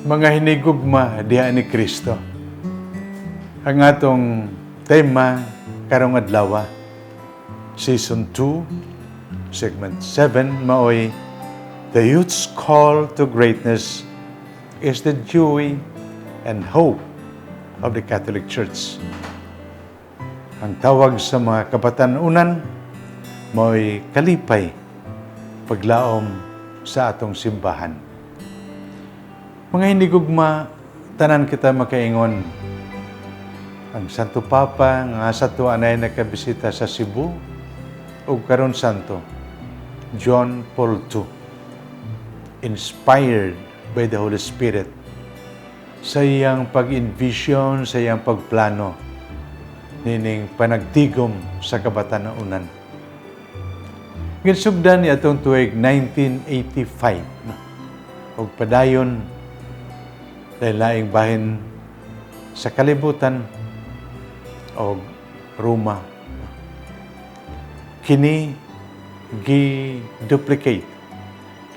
Mga hinigugma diha ni Kristo. Ang atong tema karong adlaw, Season 2, Segment 7, maoy The Youth's Call to Greatness is the Joy and Hope of the Catholic Church. Ang tawag sa mga kabatan-unan maoy kalipay, paglaom sa atong simbahan. Mga hinigugma, tanan kita makaingon. Ang Santo Papa nga sa ato anay nakabisita sa Cebu ug karon Santo John Paul II, inspired by the Holy Spirit sa iyang pag-envision, sa iyang pagplano nining panagtigom sa kabatan-unan. Ginsugdan ni atong tuig 1985, no? Ug padayon laing bahin sa kalibutan o Roma. Kini gi-duplicate,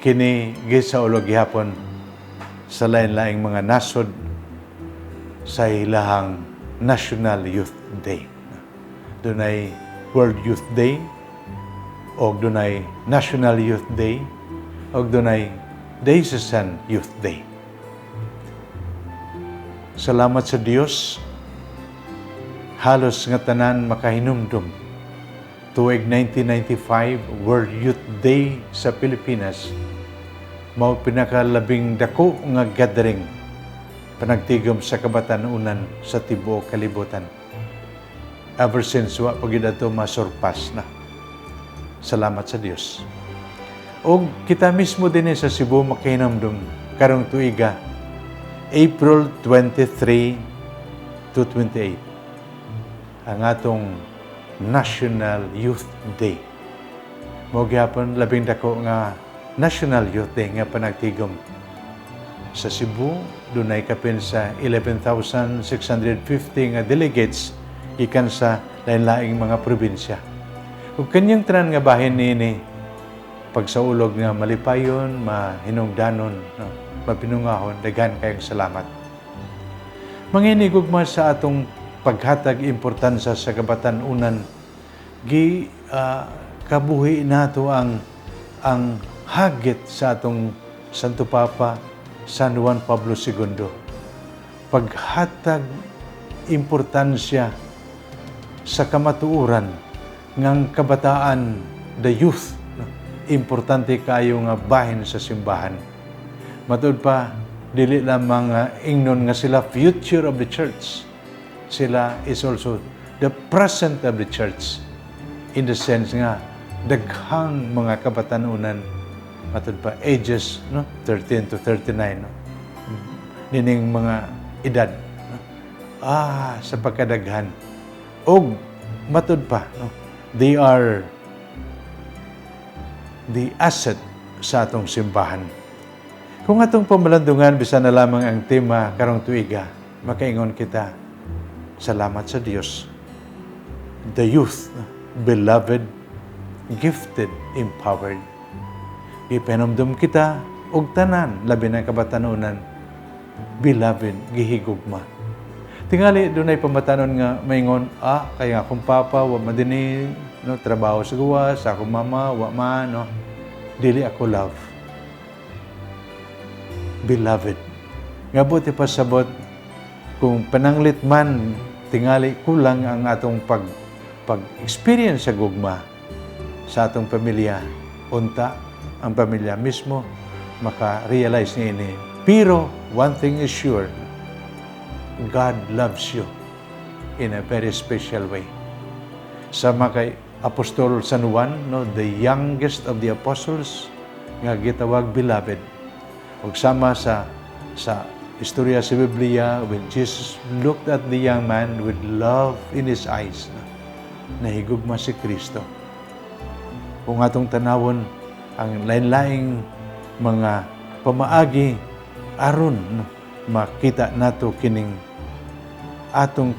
kini gisaulog gihapon sa lain-laing mga nasod sa ilahang National Youth Day. Dunay World Youth Day, o dunay National Youth Day, o dunay Diocesan Youth Day. Salamat sa Dios, halos nga tanan makahinumdum. Tuig 1995, World Youth Day sa Pilipinas, mao pinakalabing dako nga gathering panagtigom sa kabatan-unan sa tibuok kalibutan. Ever since, wa pa gyud ato masurpass na. Salamat sa Dios. Og kita mismo din sa Cebu makahinumdum karong tuiga, April 23 to 28, ang atong National Youth Day. Mao gihapon labing dako nga National Youth Day nga panagtigom. Sa Cebu, dunay kapin sa 11,650 nga delegates gikan sa lain-laing mga probinsya. Ug kanyang tanan nga bahin niini pagsaulog nga malipayon, mahinungdanon, no, mapinungahon, daghan kayong salamat. Mga hinigugma, sa atong paghatag importansya sa kabatan-unan, gi kabuhi nato ang hagit sa atong Santo Papa San Juan Pablo II. Paghatag importansya sa kamatuoran ngang kabataan, the youth, no, importante kayo nga bahin sa simbahan. Matud pa, dili lamang ingnon nga sila future of the church. Sila is also the present of the church in the sense nga daghang mga kabatanunan, matud pa ages, no, 13 to 39, no, nining mga edad, no, sa pagkadaghan. Og matud pa, no, they are the asset sa atong simbahan. Kung atong pamalandungan bisan na lamang ang tema karong tuiga, makaingon kita, salamat sa Dios. The youth, beloved, gifted, empowered. Gipahinumdum kita og tanan, labi na kabatanunan, beloved, gihigugma. Tingali dunay pamatanon nga maingon, "Kay akong papa wa man dinhi, no, trabaho sa gawas, akong mama wa man, no, dili ako love." Beloved. Nga buot ipasabot, kung pananglit man tingali kulang ang atong pag experience sa gugma sa atong pamilya, unta ang pamilya mismo maka-realize niini. Pero one thing is sure, God loves you in a very special way. Sama kay Apostol San Juan, no, the youngest of the apostles, nga gitawag beloved. Ug sama sa Sa istorya sa Biblia, when Jesus looked at the young man with love in his eyes, no, nahigugma si Kristo. Kung atong tanawon ang lain-laing mga pamaagi aron, no, makita nato kining atong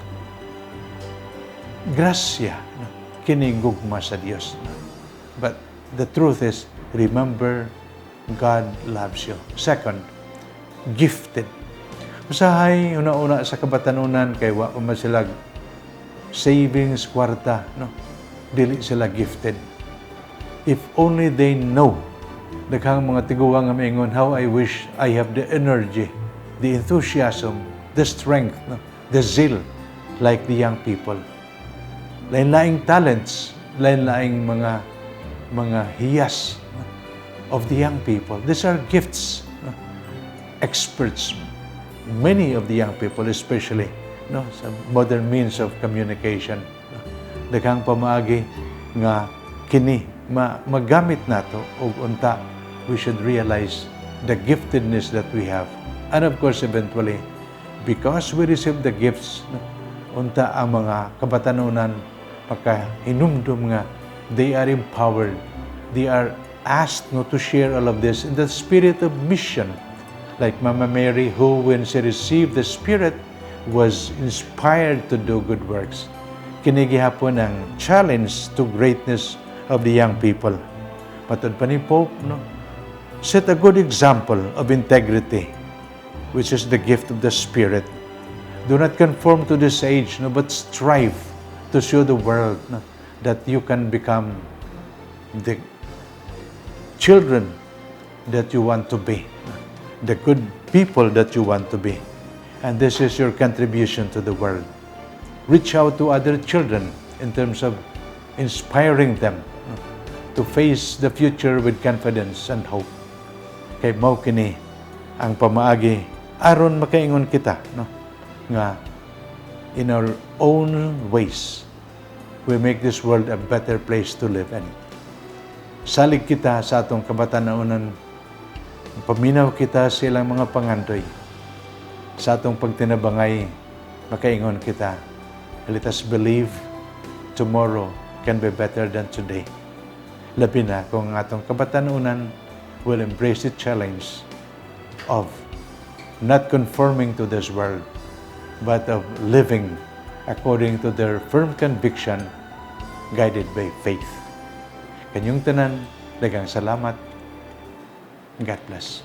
grasya, no, kining gugma sa Dios. No? But the truth is, remember, God loves you. Second, gifted. Usahay, una-una sa kabatanunan, kay wa pa man sila savings, kwarta, no? Dili sila gifted. If only they know, daghang mga tiguang nga maingon, "How I wish I have the energy, the enthusiasm, the strength, no? The zeal, like the young people." Lain-laing talents, lain-laing mga hiyas, no, of the young people. These are gifts. No? Experts, many of the young people especially, no, sa modern means of communication. No? Daghang pamaagi nga kini magamit nato ug unta we should realize the giftedness that we have. And of course, eventually, because we receive the gifts, no, unta ang mga kabatanunan makahinumdum nga they are empowered. They are asked, no, to share all of this in the spirit of mission. Like Mama Mary, who when she received the Spirit, was inspired to do good works. Kini gihapon ang challenge to greatness of the young people. Matod pa ni Pope, no, set a good example of integrity, which is the gift of the Spirit. Do not conform to this age, no, but strive to show the world, no, that you can become the children that you want to be, no, the good people that you want to be. And this is your contribution to the world. Reach out to other children in terms of inspiring them, no, to face the future with confidence and hope. Kay mao kini ang pamaagi aron makaingon kita, no, nga in our own ways we make this world a better place to live in. Salig kita sa atong kabatanunan, paminaw kita sa ilang mga pangandoy. Sa atong pagtinabangay, makaingon kita, let us believe tomorrow can be better than today. Labi na kung ang atong kabatanunan will embrace the challenge of not conforming to this world, but of living according to their firm conviction, guided by faith. Kanyong tanan, daghang salamat. God bless.